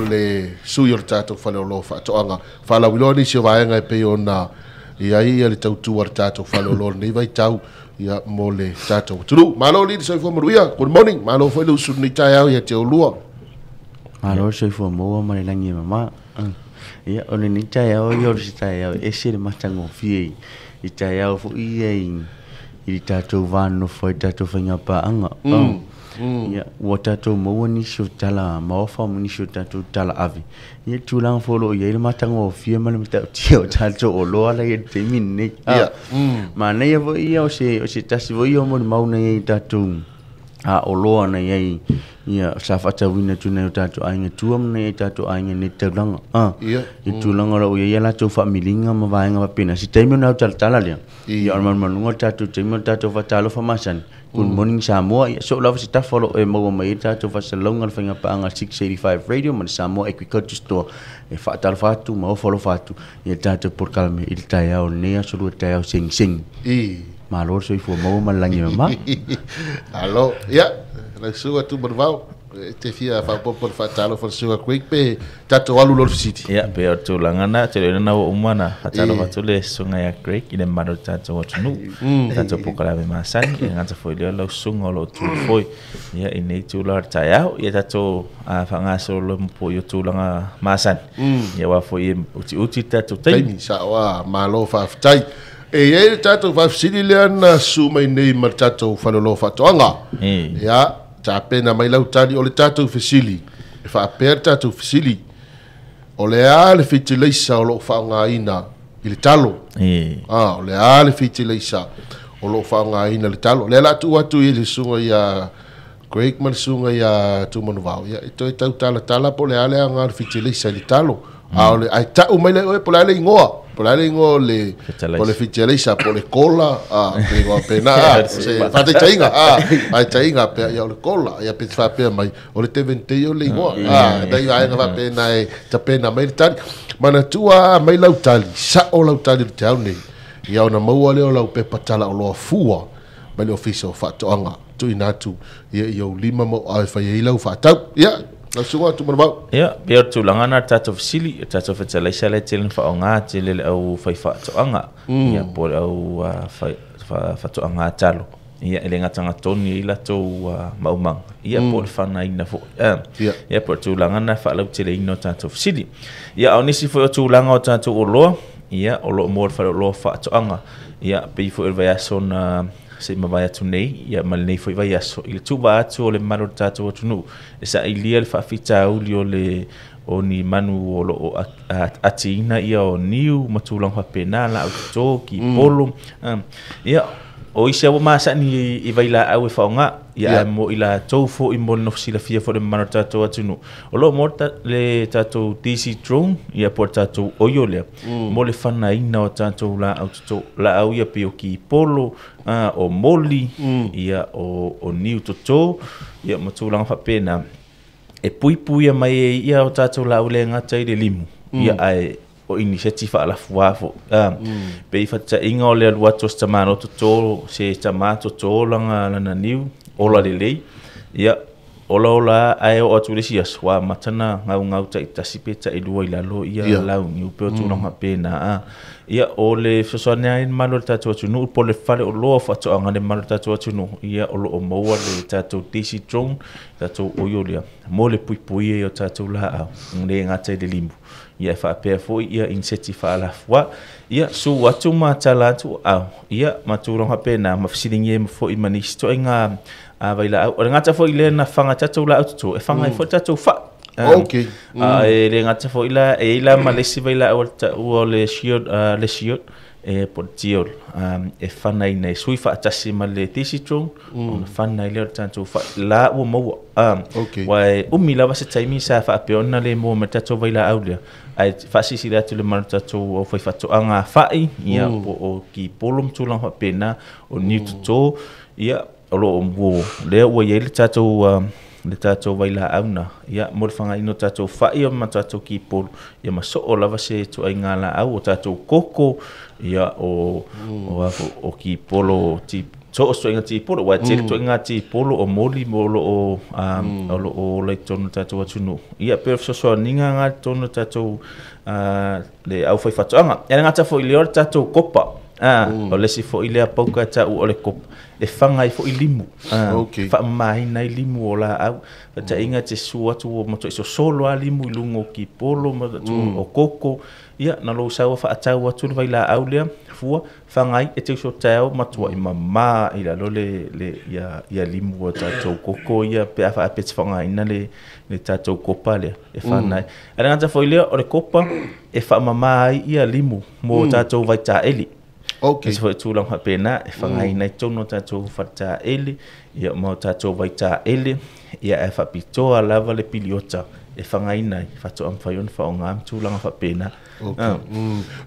le sui o le tatou faleoloa faatoaga faalauiloa nisi o vaega e pei ona i ai ia le tautua a le tatou faleoloa lenei vaitau ia mo le tatou atunuu. Malo alii le soifua manuia. Good morning. Malo foi le usu i lenei taeao ia te oulua. Malo le soifua maua ma le lagi e mama. Ia, o lenei taeao ia o se taeao e ese le matagofie i taeao foi ia i le tatou va nonofo ai i le tatou faigapaaga. Ia, ua tatou maua nisi o tala maofa ma nisi o tatou tala ave. Ia, le tulaga foi o lo o i ai le matagofie ma le matautia o tatou oloa la i le taimi lenei. Manaia foi ia o se tasi foi ia o molimau na i ai i tatou oloa na i ai ia sa faatauina atu nai o tatou aiga tua ma nai o tatou aiga nei taulaga. I tulaga o lo o i ai a latou faamiliga ma vaega faapena. Se taimi ona talatala lea. Ia o le manumanuga o le tatou taimi o le tatou faatalofa masani. Good morning Samoa. Ia so lava se tafa o lo o e maua mai ai le tatou faasalalauga le faigapaaga 685 Radio ma le Samoa Agriculture Store. E faatalofa atu ma ofo alofa atu ia le tatou polokalame i le taeao lenei aso lua taeao segisegi. Malo le soifua maua ma le lagi e mama. Alo, ia, lau susuga Tumanuvao, e te fia faaopoopo le faatalofa le susuga Craig pe tatou alu loa le fesili. Ia, pei o le tulaga na, te iloa na ua uma ona faatalofa atu le susuga ia Craig i le mamalu o le tatou atunuu, tatou polokalame masani, e le gata foi i lea o lau susuga o lo o tu foi ia i lenei itula o le taeao. Ia tatou faagasolo foi i tulaga masani, ia aua foi e utiuti le tatou taimi. Taimi, sao lava, malo faafetai. E i ai le tatou faafesili lea na susu mai nei ma le tatou faleoloa faatoaga. Ia, tapena mai lau tali. O le tatou fesili, e faapea le tatou fesili, o le a le fitileisa o lo o faaaogaina i le talo? O le a le fitileisa o lo o faaaogaina i le talo? O lea o le a tuu atu i le susuga ia Craig ma le susuga ia Tumanuvao, ia e toe tau talatala po o le a le aoga o le fitileisa i le talo. A o le, ae tau mai le oe po o le a le igoa, po o le a le igoa o le, po o le fitileisa, po o le kola, pe igoa pena, se faataitaiga, faataitaiga pe ia o le kola, ia pe te faapea mai, o le Devon o le igoa, dai vaega faapena e tapena mai le tali. Manatua mai lau tali, sao lau tali i le taeao nei, ia ona maua lea o lau pepa tala oloa fua mai le ofisa o faatoaga, tuuina atu ia i ou lima ma ou ave fai ai lau faatau. Ia, lau susuga Tumanuvao. Ia, pei o le tulaga na o le tatou fesili, o le tatou fetalaisa lea e tele ina faaaoga tele e le au faifaatoaga, ia po o le au faatoaga talo. Ia, e le gatagatonu ai latou maumaga, ia po o le fanaina foi. Ia, po o le tulaga na faalauteleina o tatou fesili. Ia, a o nisi foi o tulaga o tatou oloa, ia, o lo o maua i le faleoloa faatoaga. Ia, pei foi o le vaiaso na se i mavae atu nei, ia ma lenei foi vaiaso, i le tuva atu o le mamalu o le tatou atunuu, e sailia le faafitauli o le o ni manu o lo o atiina ia o niu ma tulaga faapena, laau toto, kipolo. Ia, o isi lava ua masani i vailaau e faaaoga, ia ae mo i latou foi mo le nofo silafia foi le mamalu o le tatou atunuu, o lo o maua le tatou DC drone, ia po o le tatou oio lea, mo le fanaina o tatou laau toto, laau ia pei o kipolo, o moli, ia o niu toto, ia ma tulaga faapena, e puipuia mai ai ia o tatou laau le gata i le limu, ia ae o iniseti faalafua foi. Pei faataitaiga o le alu atu o se tamaloa toto, se tama toto lana lana niu, ola lelei, ia ola ola ae oo atu i le isi aso, ua amata ona gaugau taitasi pe tailua i lalo ia launiu pe o tulaga faapena. Ia o le fesoasoani lava i le mamalu o le tatou atunuu po o le faleoloa o faatoaga i le mamalu o le tatou atunuu, ia o lo o maua le tatou DC drone, tatou oio lea mo le puipuia i o tatou laau, le gata i le limu, ia e faapea foi ia iniseti faalafua. Ia su atu ma tala atu au, ia ma tulaga faapena, ma fesiligia foi ma nisi ituaiga vailaau. O le gata foi lea na faga tatou laau toto, e faga ai foi tatou fai. E le gata foi la, e i ai la ma le isi vailaau o le taua o le shield, le shield e po o le tiol, e fanaina e sui faatasi ma le DC drone, ona fana ai lea o le tatou fai la ua maua. Ua e umi lava se taimi sa faapea ona le maua mai le tatou vailaau lea, ae faasilasila atu i le mamalu o le tatou aufaifaatoaga fai, ia po o kipolo ma tulaga faapena, o niu toto, ia o lo o ua lea ua i ai le tatou vailaau na, ia mo le fagaina o tatou fai ma tatou kipolo, ia ma soo lava se ituaiga laau o tatou koko, ia o o kipolo ti So o soinga tipolo wa tele toinga tipolo o moli mo lo o o lo o lai tonu tatou atunu ia pe fesoasoaniga ga tonu tatou le aufai fatoaga e le gata foi i le o le tatou kopa o le isi foi lea pauka ta'u o le kopa e faga ai fo'i limu faamamaina ai limu o laau fata'iga te sua atu ua matua'i sosolo a limu i luga o kipolo ma o koko ia na lou saua fa'atau atu le vailaau lea fua faga ai e te uso taeao matua'i mamā i lalo le ia ia limu o tatou koko ia pe a fa'apea te fa'aaogāina le tatou kopa lea e fana ai ae le gata foi lea o le kopa e fa'amamā ai ia limu mo tatou vaitaʻeli. Se foi tulaga faapena e fagaina ai tonu o tatou faletaʻele ia ma o tatou vaitaʻele ia ae faapitoa lava le piliota e fagaina ai faatoa mafai ona faaaogā ma tulaga faapena.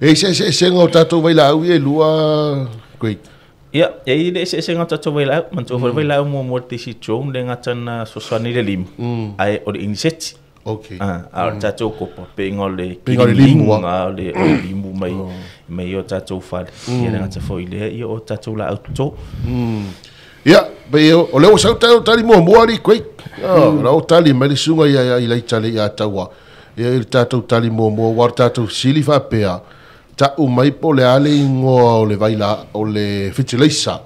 E se se se o tatou vailaau ia e lua, Great. Ia, e i le eseesega o tatou vailaau, manatua foi le vailaau muamua le DC drone le gata na fesoasoani le limu, ae o le iniseti. A o le tatou kopa, peiga o le Peiga o le limu, o le limu mai mai o tatou fale. Ia le gata foi lea, ia o tatou laau toto. Ia, pe o le o sau tali muamua ali Great. O la o tali mai le suga ia i lai tali ia taua. Ia i le tatou tali muamua ua le tatou sili faapea. Ta'u mai po le ale ingoa o le vaila o le fertilizer.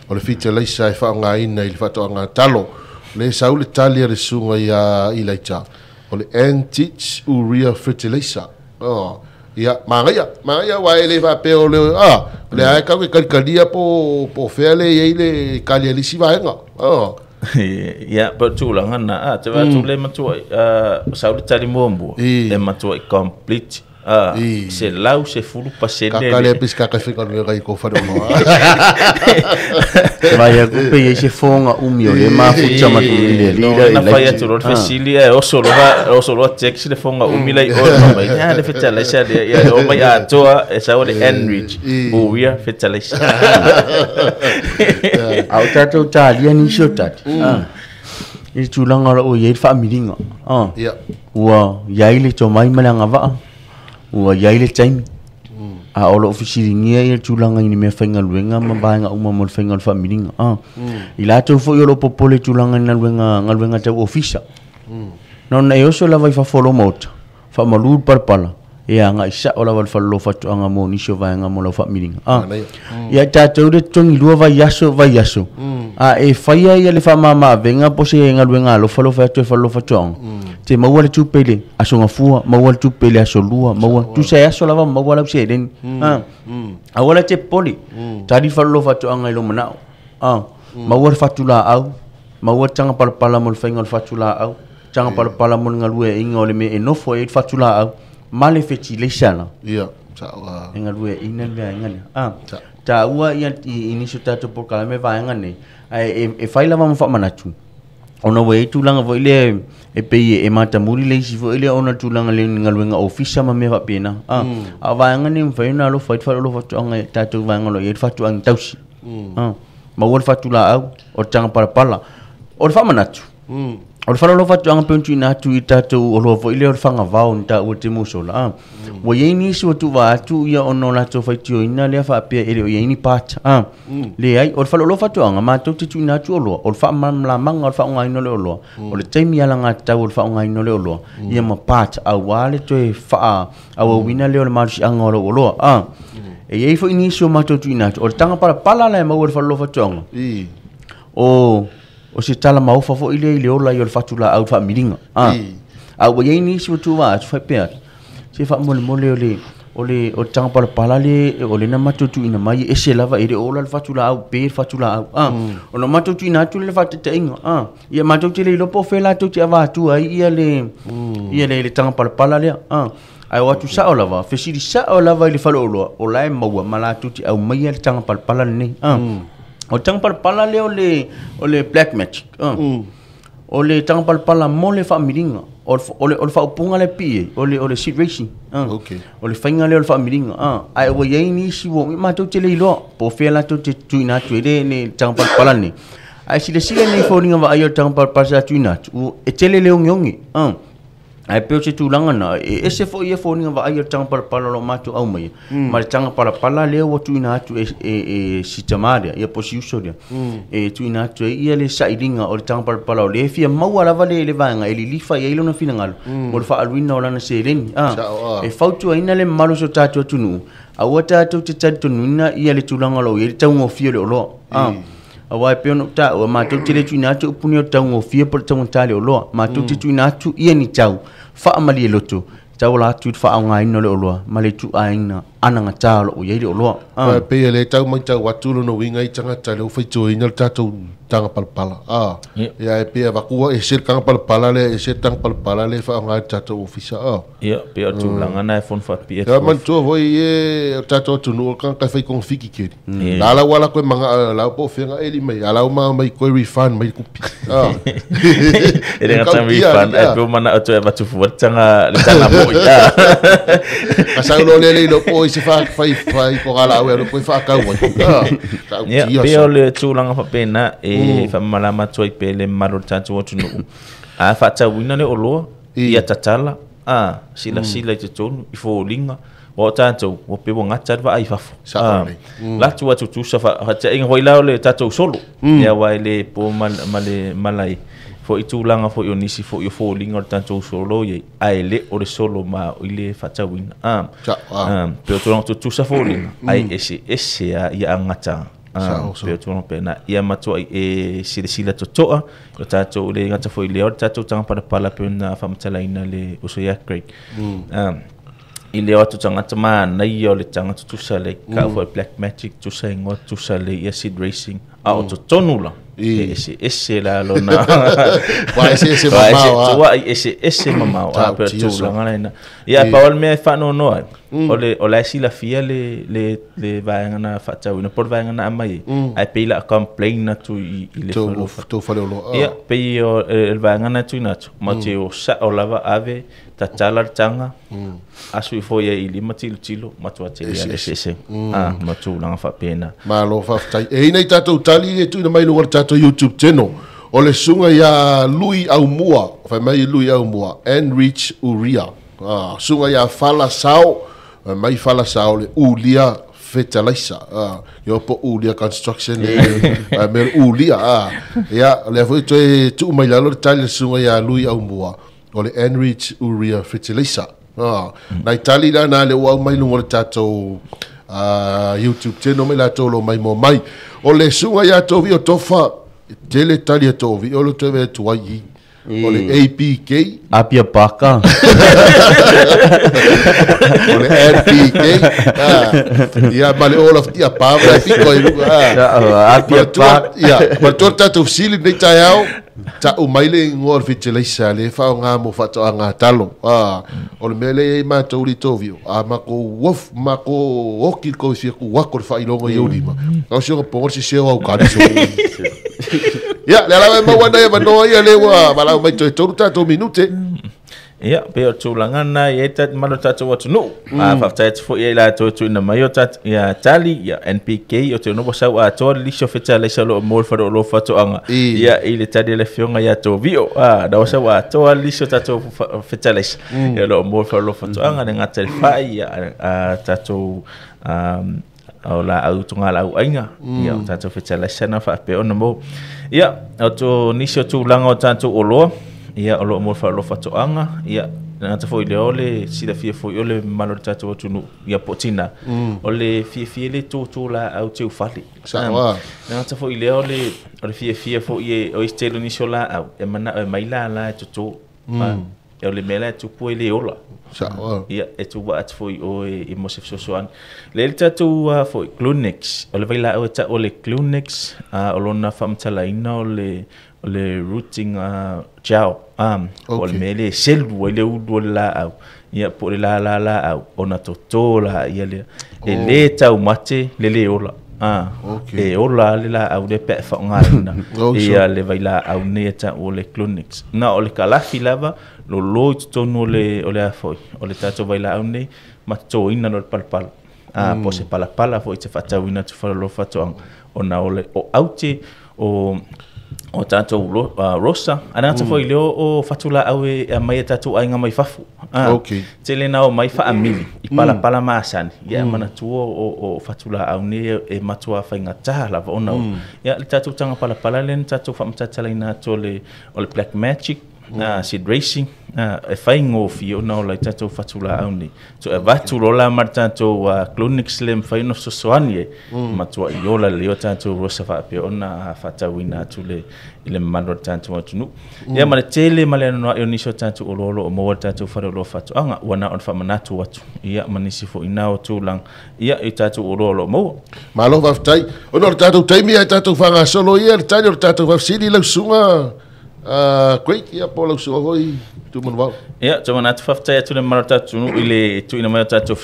O le fertilizer e whaongaina i le whatoanga talo. Le sau le tali a le suga ia i laita. O le Antich Urea Fertilizer. Oh. Ia, mangaia, mangaia wa e le faapea o le le ae kau ke kalikalia po fea le iai le kali alisi vaenga. Oh. Ia, po tulaga na, te va atu le matua, sau le tali muamua, e matua i complete, 110%. Kaka le pis kaka fika le gai ko whare ono. Vai aku pe i se fonga umi o le mafuta matu i le No, lira i na fai atu lo le fesili e oso lo oso lo text le fonga umi lai o no mai ya le fertilizer le ia o mai atoa e sau le enrich urea fertilizer. Au tātou tālia ni sio tati. I tulaga o loo i ai le faamiliga. Ua iai le tomai ma le agavaa. Ua iai le taimi. A o loo fesiligia ia le tulaga i ni mea faigaluega ma vaega uma mo le faiga o le faamiliga. I latou foi o loo popole i tulaga i galuega galuega tau ofisa. Na ona e oso lava i fafo o lo maota. Faamalū le palapala. E agai sao lava le falelo fatoaga mo nisi o vaega mo lau faamiliga. Ia tatou le totogi lua vaiaso vaiaso. A e faia ia le faamamaavega po se galuega alofa lo fai atu e falelo fatoaga. Te maua le tupe i le aso gafua, maua le tupe i le aso lua, maua tusa e aso lava maua lau seleni. Aua la te popole. Tali falelo fatoaga i lo manao. Maua le fatulaau, maua le taga palapala mo le faiga o le fatulaau, taga palapala mo le galueaiga o le mea e nofo ai le fatulaau, ma le fertilizer la. Ia, sa E galueaiina le vaega lea. Taua ia i nisi o tatou polokalame vaega nei, ae e fai lava ma faamanatu. Ona ua iai tulaga foi lea e pei e matamuli le isi foi lea ona tulaga le galuega ofisa ma mea faapena. A o vaega nei mafai ona alofa ai le faleoloa fatoaga i tatou vaega o lo o i ai le fatuaga tausi. Maua le fatulaau, o le taga palapala. O le faamanatu. O le faleoloa fatoaga pe ona tuuina atu i tatou oloa foi lea o le fagavao na taua i le taimi ua sola. Ua iai nisi ua tuuvaa atu ia ona o latou faitioina lea faapea e le o iai ni part. Leai, o le faleoloa fatoaga matou te tuuina atu oloa, o le faamalamalamaga o le faaaogaina o le oloa, o le taimi alagatatau o le faaaogaina o le oloa, ia ma part auā le toe faaauauina lea o le malosiaga o lou oloa. E iai foi nisi o matou tuuina atu, o le taga palapala la e maua i le faleoloa fatoaga. O se tala maofa foi lea i le ola i o le fatulaau le faamiliga. A ua iai nisi ua tuuvaa atu faapea atu. Se faamolemole o le o le o le taga palapala le o le na matou tuuina mai e ese lava e le o ola le fatulaau pe le fatulaau. Ona matou tuuina atu le faataitaiga. Ia matou te le iloa po o fea latou te avatua ai ia le ia le taga palapala lea. Ae o atu sao lava, fesili sao lava i le faleoloa, o la e maua ma latou te aumaia le taga palapala lenei. O le taga palapala lea o le Black Magic. O le taga palapala mo le faamiliga. O le faaupuga le PA, o le seed racing. O le faiga lea o le faamiliga. Ae ua iai nisi ua matou te le iloa po o fea latou te tuuina atu ai le taga palapala lenei. Ae silasila nei foliga vaaia o le taga palapala sa tuuina atu, e tele le ogeoge. Ae pei o se tulaga na e ese foi ia foliga vaai o le taga palapala o loo matou au mai ma le taga palapala lea ua tuuina atu e si tamā lea ia po o si uso lea e tuuina atu ai ia le sailiga o le taga palapala o lea e fia maua lava le vaega e lilifa i ai lona finagalo mo le faaluina o lana seleni e fautuaina le mamalu o so tatou atunuu aua tatou te talitonuina ia le tulaga o lo o i ai le taugofie o le oloa aua e pei ona ou taua matou te le tuuina atu upu nei o le taugofie po o le taugata le oloa matou te tuuina atu ia ni tau faamalie loto tauala atu i le faaaogaina o le oloa ma le ituaiga anagata o lo o i ai le oloa. E pei e le tau matau atu lona uiga i tagata lea ua faitioina le tatou taga palapala. Ia e pei e avatua ese le taga palapala lea, ese le taga palapala lea e faaaoga e le tatou ofisa. Ia, pei o le tulaga lena e fono faapipii atu. Ia manatua foi e o le tatou atunuu o le tagata e fai togafiti tele. La la ua ala koe mangaʻa la po o fea na eli mai, a la ua manao mai toe refund mai le tupe. E le gata refund, ae pe ua manao toe avatu fua le taga moi. A sau loa lea le iloa po o ai se fai fai togalaau e alu koe faatau ai. Ia, pei o le tulaga faapena e faamalamalama atu ai pea le mamalu o le tatou atunuu. A faatauina le oloa, ia tatala, silasila i totonu, i foliga, aua o tatou, ua pei ua gata le vaai i fafo. Latou lava tutusa faataitaiga foi la o le tatou solo, ia aua e le po ma le malae foi tulaga foi o nisi foi o foliga o le tatou solo i ai, ae le o le solo ma i le faatauina. Pei o tulaga tutusa foliga, ae eseese lava ia agata. Pei o tulaga faapena, ia matuai e silasila totoa o tatou le gata foi i lea o le tatou taga palapala pei ona faamatalaina le uso ia Craig. I le o atu tagata manaia o le taga tutusa lea, tau foi Black Magic tutusa igoa tutusa lea ia Seed Racing, a o totonu la, e eseese la lona Ua eseese mamao a. Tuai eseese mamao a, pei o le tulaga lena. Ia pau le mea e faanoanoa ai, o la e silafia le vaega na faatauina po o le vaega na aumai ai, ae pei o le a complain atu i le tou faleoloa. Ia, pei o le vaega na tuuina atu, ma te o sao lava ave, tatala le taga, asu ifo i ai i lima tilotilo, matua tele lava le eseese ma tulaga faapena. Malo faafetai. E i ai nai tatou tali e tuuina mai i luga o le tatou YouTube channel. O le susuga ia Lui Aumua, fai mai Lui Aumua, Enrich Uria. Susuga ia Fala Sao, fai mai Fala Sao le Ulia Fertilizer. Ia po Ulia Construction le mea o le Ulia. Ia, o lea foi toe tuu mai lalo le tali a le susuga ia Lui Aumua, o le Enrich Urea Fertilizer. Nai tali la na le ua aumai luga o le tatou YouTube channel mai latou o lo o maimoa mai. O le susuga ia Tovio Tofa, tele tali a Tovio o le toe atu ai i. O le APK. Apia Paka. O le NPK. Ia, ma le Olaf Tia Pa, ma le piko i luga. Apia Paka. Ia, ma le tatou fesili lenei taeao, tau mai le igoa o le fertilizer lea e faaaoga mo faatoaga talo. O le mea lea e i ai matou i le Tovio, a matou ofu, matou oti le kou fia tu atu le faailoga i ou lima, na o si ona pogo le sese o au kali so. Ia, le ala e maua nai avanoa ia lea ua valaau mai toe tolu tatou minute. Ia, pei o le tulaga lena e i ai le mamalu o le tatou atunuu. Faafetai atu foi ia i latou e tuuina mai o ia tali, ia NPK, o te iloa ua sau atoa le lisi o fetalaisa o lo o mo le faleoloa faatoaga. Ia, i le tali a le afioga ia Tovio, na ua sau atoa le lisi o tatou fetalaisa, ia o lo o mo le faleoloa faatoaga, le gata i le fai, ia, tatou o laau togalaau aiga, ia o tatou fetalaisa na faapea ona mo. Ia, o to nisi o tulaga o tatou oloa, ia o lo o mo le faleoloa faatoaga, ia le gata foi lea o le silafia foi o le mamalu o le tatou atunuu, ia po o tina, o le fiafia le tōtō laau teufale. Sao. Le gata foi lea o le fiafia foi e o isi tele o nisi o laau, e manao e mai lala e totō. E o le mea la e tupu e le ola. Sao. Ia, e tua atu foi o e mo se fesoasoani. Le le tatou foi, Clunex. O le vailaau e tau o le Clunex, o lona faamatalaina o le rooting gel. O le mea le selu ai le ulu o le laau. Ia, po o le lala laau, ona totō la ia lea. E le taumate le le ola. E ola le laau le pe whaongaina. Ia le vailaau nei e tau o le Clunex. Na o le kalafi lava, lo loi totonu o le a foi, o le tatou vailaau nei, ma totoina lo le palapala. Po se palapala foi te faatauina atu faleoloa faatoaga, ona o le o aute o O tātou rosa, ana ata foi leo o fatula au e mai e tātou ainga mai fafu. Tele nao mai whaamili, i pala pala maasani. Ia mana tua o fatula au ne e matua whainga taha lava ona. Ia le tātou tanga pala pala le tātou whaamatatala ina atu o le Black Magic, seed racing, e whaingo whio na o lai tātou fatula au nei. So e vatu rola mar tātou Clonix le mwhaino sosoani e, matua i ola leo tātou rosa whaapea ona whatauina atu le i le mamalu o le tātou atunuu. Ia ma le tele ma le anoa e o nisi o tātou oloolo o maua le tātou whare o whatoanga, ua na o le whamanatu atu. Ia ma nisi fo ina o tūlang, ia i tātou oloolo o maua. Malo whaftai, ono le tātou taimi ai tātou whangasolo ia, le tani o le tātou whafsili lausunga. Great, ia po lau su'a hoi tūmanu wau. Ia, tō mana atu whaftai atu le mara tātou nu i le tuina mai o tātou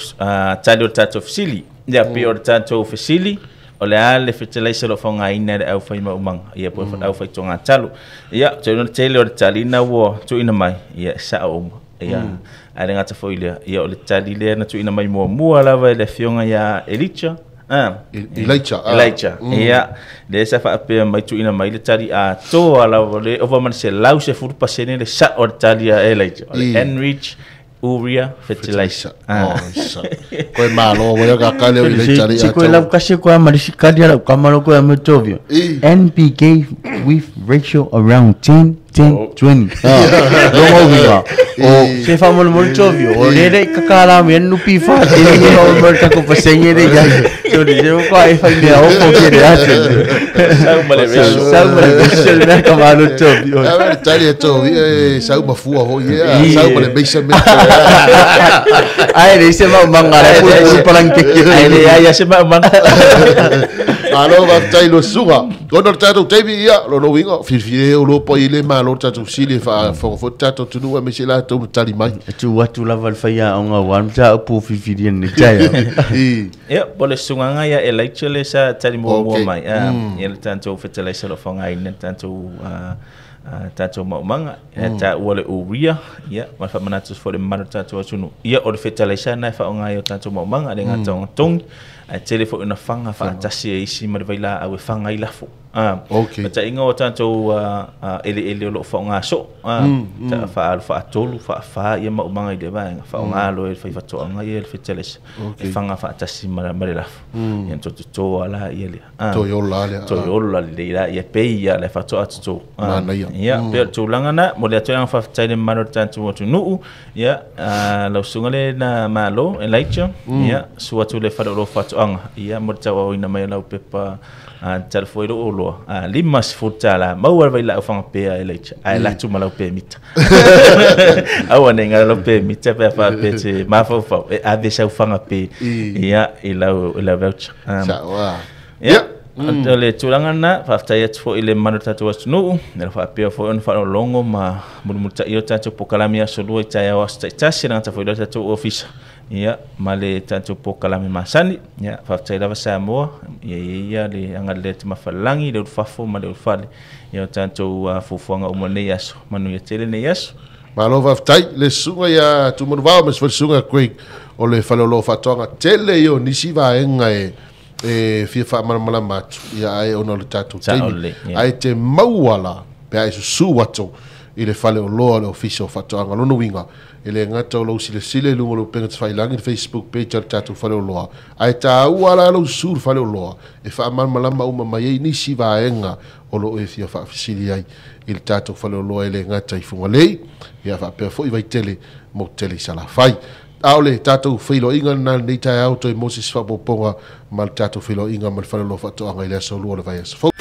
tali o tātou fisili. Ia, pi o tātou fisili, o le a le fertilizer o whaonga ina le au whai maumanga. Ia, po au whai tō ngā talo. Ia, tō ina tele o le tali ina ua tuina mai. Ia, sa o uma. Ia, a le ngata fo i lea. Ia, o le tali lea na tuina mai mua mua lava i le fionga ia Elicha. Elijah. Elijah. Ia, le sa whaapea mai tuina mai le tali a toa lava le ova mana se lau se furu pasene le sa o le tali a Elijah. O le Enrich Urea Fertilizer. Koe malo, wea ka kale o Elijah le a toa. Si koe lau kasi koe amarisi kali ala ukamalo koe ametovio. NPK with ratio around 10, 10, 20. Longo winga. O se fa mo mo tovio. O le kakala me nu pi fa te ni mo mo ka ko pasenge le ya. So le jo ko ai fa me o po ke le ate. Sau ma le ratio. Sau ma le ratio le ka ma lo tovio. A ver tali tovio sau ma fua ho ye. Sau ma le measurement. Ai le se ma manga le pu palanke. Ai le ai se ma manga. Alo va tai lo suga. Kono tātou teimi ia lo no winga filfile o lo po ile ma lo tātou sile fa fo tātou tunu me se la tau tali mai. Tu atu lava le whaia o ngā wan ta upu filfili ni tai. Ia po le sunganga ia Elijah le sa tali mua mua mai. Ia le tātou fertilizer lo whanga ina tātou tātou maumanga ta ua le uria ia ma whamanatu fo le manu tātou atunu ia o le fertilizer na whaonga i o tātou maumanga le ngā taonga tongi a tele fo ina whanga whaatasi e isi ma le vaila au e whanga i lafo. Ma ta inga o tātou ele ele o lo whaonga so ta whaalu whaatolu whaawha ia maumanga i le vaenga whaonga alo e whaiwhatoanga ia le fertilizer e whanga whaatasi ma le lafo ia tototoa la ia le Toyola le Toyola le la ia pei ia le whatoa atuto. Ia, pea tūlanga na, mo le atu ang whawhtai le maro tātou atu nuu, ia, lau sunga le na malo, Elijah, ia, su atu le whare o whatoanga, ia, mo le tau au ina mai lau pepa, talafoi ro oloa, 50 tala, maua vai lau whanga pea, Elijah, ai latu ma lau pe mita. Aua ne ngā lau pe mita, pea wha pe te mawhauwhau, e ave sau whanga pe, ia, i lau voucher. Sa, ia. O le tūlanga na, whaftai atu fo i le manu tātou atu nuu, nera whaapea fo i ona whaolongo ma murumuta i o tātou pokalami aso lua i tai au aso taitasi, rangata fo i leo tātou ofisa. Ia, ma le tātou pokalami masani, ia, whaftai lava Samoa, ia ia le anga le te mawhalangi, le urufafo ma le urufale, ia o tātou fufuanga uma nei aso, manu ia tele nei aso. Malo whaftai, le sunga ia tūmanu wao, me se sunga Craig, o le whalolo whatoanga tele i o nisi vaenga e e fia whaamaramara matu ia ai ona le tātou teimi ai te mauala pe ai susu atu i le whale o loa le ofisa o whatoanga lono winga e le ngata o lau sile sile lunga lo penga te whailangi le Facebook page al tātou whale o loa ai tā uala lau su le whale o loa e whaamaramarama uma mai ei nisi vaenga o lo e fia whaafisili ai i le tātou whale o loa e le ngata i fungalei ia whaapea fo i vaitele mo tele i salawhai. Aole tātou whilo inga nā nei tai au toi Moses whapoponga ma le tātou whilo inga ma le whalelo whatoanga i le aso lua le vai aso.